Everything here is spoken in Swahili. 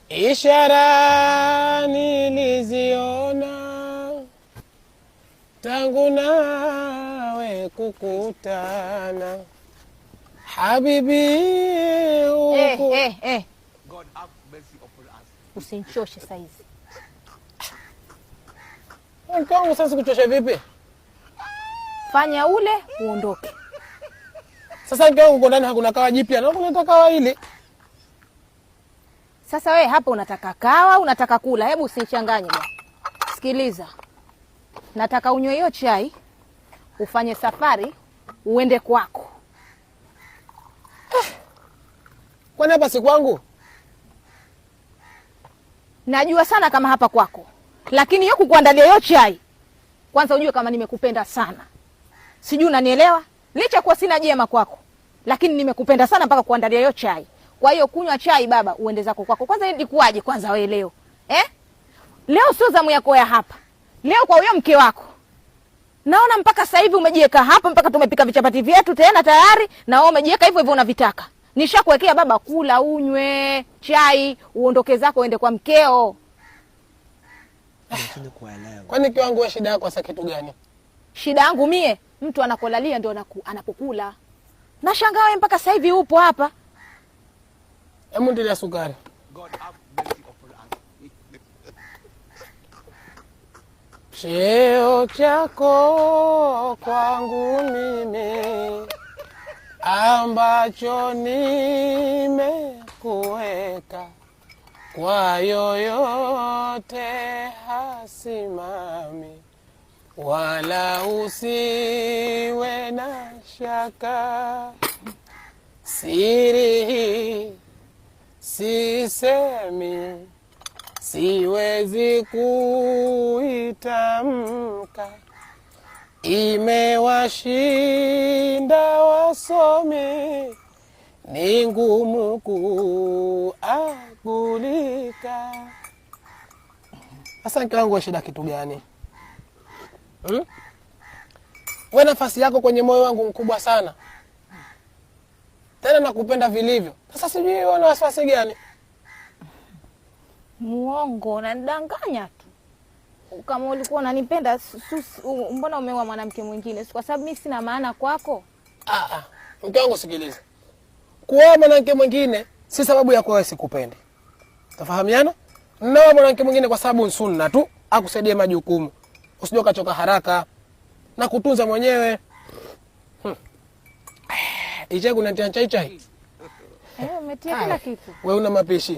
Ishara niliziona tangu nawe kukutana, habibi. Eh, Huku eh, eh. Usinichoshe saizi. Mke wangu, sasa kuchosha vipi? Fanya ule uondoke. Sasa mke wangu, uko ndani hakuna kawa jipya na kuna kawa hili. Sasa wewe hapa unataka kawa, unataka kula? Hebu usinichanganye bwana. Sikiliza, nataka unywe hiyo chai, ufanye safari uende kwako. Kwani hapa si kwangu? Najua sana kama hapa kwako, lakini hiyo kukuandalia hiyo chai, kwanza ujue kama nimekupenda sana, sijui unanielewa? Licha kuwa sina jema kwako, lakini nimekupenda sana mpaka kuandalia hiyo chai. Kwa hiyo kunywa chai baba, uende zako kwako. Kwanza ilikuwaje kwanza wewe leo eh? Leo sio zamu yako ya hapa, leo kwa huyo mke wako. Naona mpaka sasa hivi umejiweka hapa, mpaka tumepika vichapati vyetu tena tayari, na wewe umejiweka hivyo hivyo unavitaka. Nishakuwekea baba, kula unywe chai, uondoke zako uende kwa mkeo. Lakini kuelewa. Kwani mke wangu, wewe shida yako sasa kitu gani? Shida yangu mie, mtu anakolalia ndio anapokula. Nashangaa wewe mpaka sasa hivi upo hapa. Hebu ntilia sukari. Cheo chako kwangu mimi ambacho nimekuweka, kwa yoyote hasimami, wala usiwe na shaka. Siri hii sisemi, siwezi kuitamka, imewashinda wasomi, ni ngumu kuagulika. Sasa mke wangu, shida kitu gani? Hmm? We nafasi yako kwenye moyo wangu mkubwa sana, tena nakupenda vilivyo. Sasa sijui wewe una wasiwasi gani? Muongo, unanidanganya tu. Kama ulikuwa unanipenda, mbona umeoa mwanamke mwingine? Si kwa sababu mimi sina maana kwako? Ah, ah. Mke wangu sikiliza, kuoa mwanamke mwingine si sababu ya kuwa sikupendi. Tafahamiana? Naoa mwanamke mwingine kwa sababu sunna tu, akusaidie majukumu, usije ukachoka haraka na kutunza mwenyewe. Ichai kuna chai chai. Eh, umetia kila kitu. Wewe una mapishi.